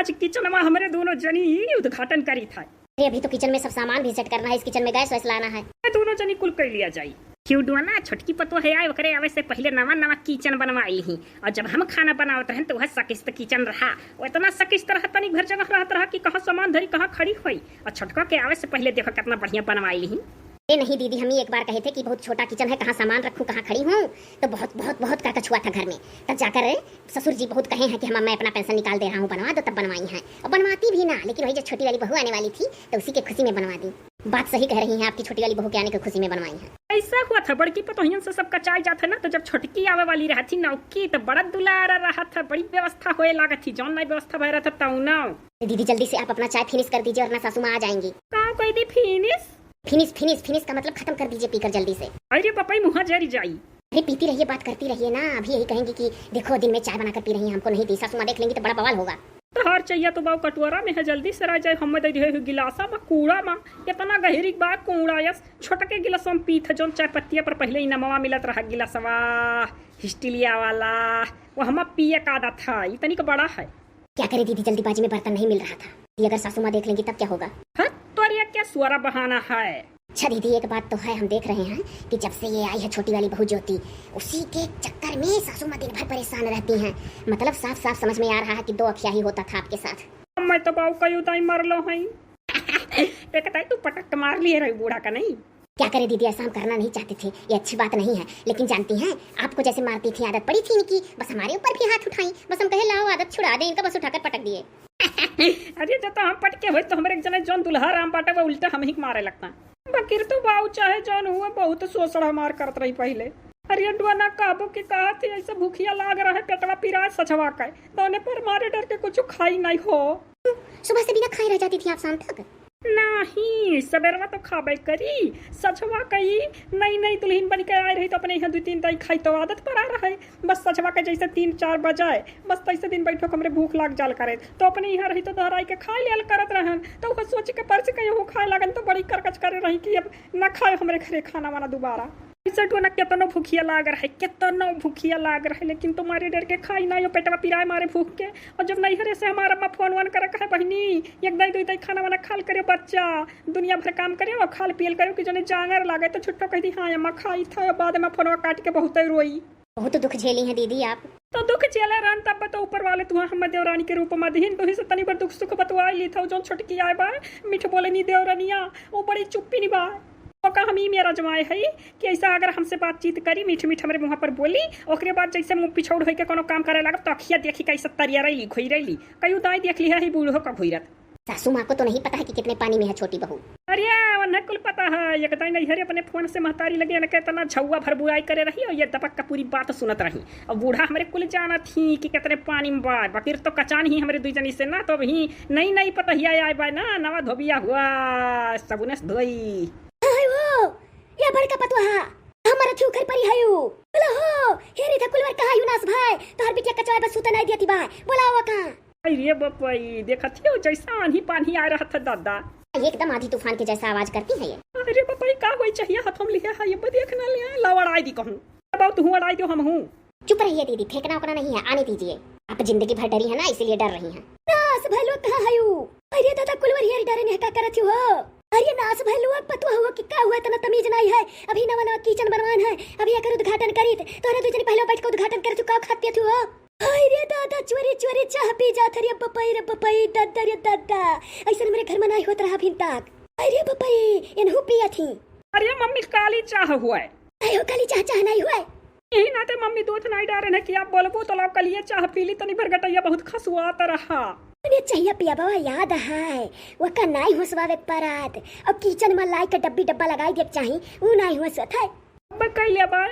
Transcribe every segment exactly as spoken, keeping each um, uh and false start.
आज किचन मा हमरे दोनों जनी उद्घाटन करी था। अरे, अभी तो किचन में सब सामान भी सेट करना है, इस किचन में गैस वैस लाना है। ये दोनों जनी कुल कइ लिया जाई। क्यों डुअना, छोटकी पतोह है आए, ओकरे आवे से पहिले नवा नवा किचन बनवाई ही। और जब हम खाना बनावत रहन तो वह सकिस्त किचन रहा, वो इतना सकिस्त रहा, तनी भर जगह रहत रहा कि कहाँ सामान धरी, कहाँ खड़ी होई। और छोटका के आवे से पहिले देखो कितना बढ़िया बनवाई ही। ए नहीं दीदी, हम ही एक बार कहे थे कि बहुत छोटा किचन है, कहाँ सामान रखूँ, कहाँ खड़ी हूँ, तो बहुत बहुत बहुत करकछुआ था घर में। तब जाकर ससुर जी बहुत कहे हैं कि हम, मैं अपना पेंशन निकाल दे रहा हूँ, बनवा दो, तब बनवाई हैं। और बनवाती भी ना, लेकिन वही जो छोटी वाली बहू आने वाली थी तो उसी के खुशी में बनवा दी। बात सही कह रही हैं, आपकी छोटी वाली बहू के आने की खुशी में बनवाई हैं। ऐसा हुआ था, बड़की पतोहियन से सब कचाई जात है ना, तो जब छोटकी आवे वाली रहा थी नौकी, तो बड़ा दुलारा रहा था, बड़ी व्यवस्था होए लागत थी, जौन नहीं व्यवस्था भय रहा था तौना। दीदी, जल्दी से आप अपना चाय फिनिश कर दीजिए, वरना सासू माँ आ जाएंगी। का कह दी फिनिश? फिनिश, फिनिश, फिनिश का मतलब खत्म कर दीजिए पीकर जल्दी से। अरे पपई, मुँह जरी जाई। अरे पीती रहिए, बात करती रहिए ना, अभी यही कहेंगी कि देखो दिन में चाय बनाकर पी रही हैं, हमको नहीं दी, सासू माँ देख लेंगी तो बड़ा बवाल होगा। तोहार चहिया तो बाऊ कटोरा में है, जल्दी से रह जाए, हमें दे दिए हो गिलासा मा, कूड़ा मा, इतना गहिरी बा कूड़ा यस, छोटके गिलासवा में पीत है, जौन चाय पत्तिया पर पहिले ही नमवा मिलत रहा गिलासवा, हिस्टिलिया वाला, वो हमा पिए का आदत है, इतनी का बड़ा है। क्या करे दीदी, जल्दीबाजी में बर्तन नहीं मिल रहा था। ये अगर सासू माँ देख लेंगी तब क्या होगा? हाँ, तोर ये क्या सुअरा बहाना है? अच्छा दीदी, एक बात तो है, हम देख रहे हैं कि जब से ये आई है छोटी वाली बहू ज्योति, उसी के चक्कर में सासू माँ दिन भर परेशान रहती हैं। मतलब साफ साफ समझ में आ रहा है कि दो अखिया ही होता था आपके साथ। मैं तो बाऊ कई उदाई मरलो हई। एक ताई तू पटक के मार लिए रही बूढ़ा का नहीं। क्या करे दीदी, ऐसा हम करना नहीं चाहते थे, ये अच्छी बात नहीं है। लेकिन जानती हैं, आपको जैसे मारती थी, आदत पड़ी थी इनकी, बस हमारे ऊपर भी हाथ उठाई, बस हम कहे लाओ आदत छुड़ा दे इनका, बस उठाकर पटक दिए। अरे जब तो हम पटके होई तो हमरे एक जने जौन दुल्हा राम बाटे वो उल्टा हम ही के मारे लगता। बकिर तो बाऊ चाहे जौन हुए बहुत शोषण हमार करत रही पहिले। अरे डुअना काबू की कहा थी, ऐसे भूखिया लाग रहे, पेटवा पिराए सझवा के, तौने पर मारे डर के कुछ खाई नहीं हो। सुबह से बिना खाए रह जाती थी आप शाम तक? नहीं, सबेरवा तो खाबे करी। सझवा कई नई नई दुल्हन बन के आए रही तो अपने यहाँ दो तीन दाई खाई तो आदत पड़ा रहे। बस सझवा के जैसे तीन चार बजाए, बस तैसे दिन बैठो हमरे भूख लाग जाल करे, तो अपने यहाँ रही तो दहराई के खाए लेल करत रहन। तो वह सोच के परस के यहू खाए लागन तो बड़ी करकच करे रही कि अब न खाए हमरे घरे खाना वाना दोबारा। ऐसे तो ना केतनो भूखिया लाग रहे, केतनो भूखिया लाग रहे, लेकिन तुम्हारे डर के खाई ना, यो पेटवा पिराए मारे भूख के। और जब नैहरे से हमार अम्मा फोन वोन करत है, "बहिनी, एक दाई दुई दाई खाना वाना खाल करियो बच्चा, दुनिया भर काम करियो और खाल पियल करियो कि जने जांगर लागे," तो छुट्टो कह दी, "हाँ अम्मा खाई था," बाद में फोनवा काट के बहुत रोई। बहुत दुख झेली हैं दीदी आप। तो दुख झेले रहन तब तो ऊपर वाले तुहा हम देवरानी के रूप में दिहिन, तुही से तनी भर दुख सुख बतवाई ली था। जौन छोटकी आए बा, मीठ बोले नी देवरनिया, वो बड़ी चुप्पी नी बा। ओका हम ई मेरा जमाए हई कि ऐसा अगर हमसे बातचीत करी, मीठ मीठ हमरे मुँह पर बोली, ओकरे बाद जैसे मुँह पिछौड़ होई के कोनो काम करे लागब, तो अखिया देखी कैसे तरिया रही, खोई रही, कयू दाई देख ली है, ही बूढ़ो का घुइरत। सासू माँ को तो नहीं पता है कि कितने पानी में है छोटी बहू। अरे, उन्हें कुल पता है, एक दाई नैहरे अपने फोन से महतारी लगे इनके इतना झौआ भर बुराई करे रही और ये दबक का पूरी बात सुनत रही। और बूढ़ा हमरे कुल जानत ही कि कितने पानी में बा, बकिर तो कचान ही हमरे दुई जनी से ना, तो अभी नई नई पतहिया आए बा ना, नवा धोबिया हुआ, सबुने से धोई। हाय हो, या बड़का पतोहा, हमर अथी उखर परी हयू। बोला हो, हे रे धकुलवर कहाँ यू नास भाई? तोहर बिटिया कचवाए बस सूते नहीं देती बा। बोलाओ का? अरे बपई, देखत हियो जैसा आंधी पानी आ रहा था दादा। एकदम आंधी तूफान के जैसा आवाज करती है ये। अरे बपई, का होई चाहिए हाथों में लिया है ये, देख ना लिया, लाओ अड़ाई दी कहूँ। अब तू अड़ाई दो हम हूँ। चुप रहिए दीदी, फेंकना उकना नहीं है, आने दीजिए। आप जिंदगी भर डरी है ना, इसीलिए डर रही हैं। नास भैलुआ कहाँ हयू? अरे दादा, कुलवर हियर डरे ने का करत हो? अरे नास भैलुआ, पतुआ हुआ कि का हुआ, इतना तमीज नहीं है। अभी नवा नवा किचन बनवान है, अभी एकर उद्घाटन करीत, तोहरे दू जनी पहले बैठ के उद्घाटन करत हो, का खात पियत हो? हाय रे दादा, चोरी चोरी चाह पी जात रे बपई रे बपई, दादा रे दादा, ऐसन मेरे घर में नहीं होत रहा अभी तक। अरे बपई, इनहू पियत ही। अरे मम्मी, काली चाह हुआ है। अयो काली चाह, चाह नहीं हुआ है। यही नाते मम्मी दूध नहीं डारे न कि आप बोलबू तो लाओ कलिए चाह पी ली, तनी भर गटैया बहुत खसुआत रहा। अरे चाहिए पिया बाबा, याद है, वो का नाई हुसवावे परत, और किचन में लाई के डब्बी डब्बा लगाई देक चाही, ऊ नाई हुसवत है। अब कह लिया बा,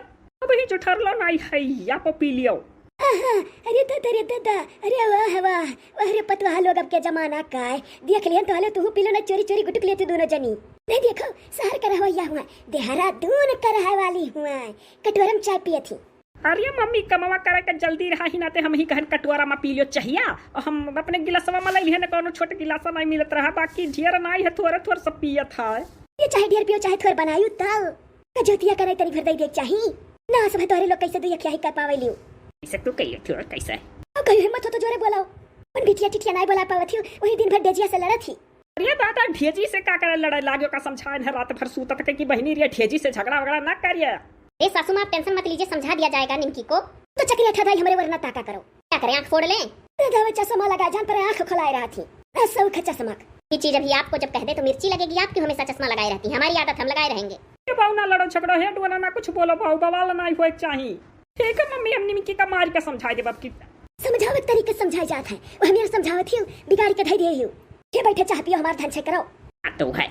अब ही जुठरलो नाई है, या पो पी लियो। आहा, अरे दादा रे दादा, अरे वाह वाह, वाह रे पतवाह लोग अब के जमाना का है। देख लियन तो हले तू पी लो ना, चोरी चोरी गुटुक लेती दोनों जनी। नहीं देखो, शहर का रहवैया हुआ, देहरादून का रहे वाली हुआ, कटोरम चाय पिए थी। अरे मम्मी, कमवा करे के जल्दी रहा ही नाते हम ही कहन कटोरा में पी लियो चाहिया, और हम अपने गिलासवा में ले लिहन, कोनो छोट गिलासा नहीं मिलत रहा, बाकी ढेर नहीं है, थोड़ा थोड़ा सा पियत है। ये चाहे ढेर पियो चाहे थोड़ बनायु तब कजौतिया करे तनी भर दे दे चाही। ना सब तोहरे लोग कैसे दुई अखिया ही कर पावे लियो। इसे तू कहियो थोड़ा कैसा है? अब कहियो हिम्मत हो तो जोरे बोलाओ। अपन भी टिटिया टिटिया नाई बोला पावत हियो, वही दिन भर डेजिया से लड़त ही। अरे दादा, ढेजी से का करे लड़े लाग्यो का? समझाए न रात भर सूतत के कि बहिनी रे, ढेजी से झगड़ा वगड़ा ना करिए। ए सासू माँ, आप टेंशन मत लीजिए, समझा दिया जाएगा निमकी को। तो चक्री अठा दाई हमरे वरना ताका करो, का करे, आँख फोड़ ले? दादा, वो चश्मा लगा जान पर आँख खोलाए रहा थी। ऐसा उखा चश्मा। ये चीज अभी आपको जब कह दे तो मिर्ची लगेगी, आप क्यों हमेशा चश्मा लगाए रहती हैं? हमारी आदत हम लगाए रहेंगे। ए बाऊ, ना लड़ो झगड़ो, हे डोना, ना कुछ बोलो बाऊ, बवाल ना होए के चाही। ठीक है मम्मी, हम निमकी का मारी का समझाए देब अब की। समझावे के तरीके समझाए जात है, वो हमें समझावत हियो, बिगाड़ी के धई दिए हियो। के बैठे चाह पियो, हमार धन छे करो। आ तो है,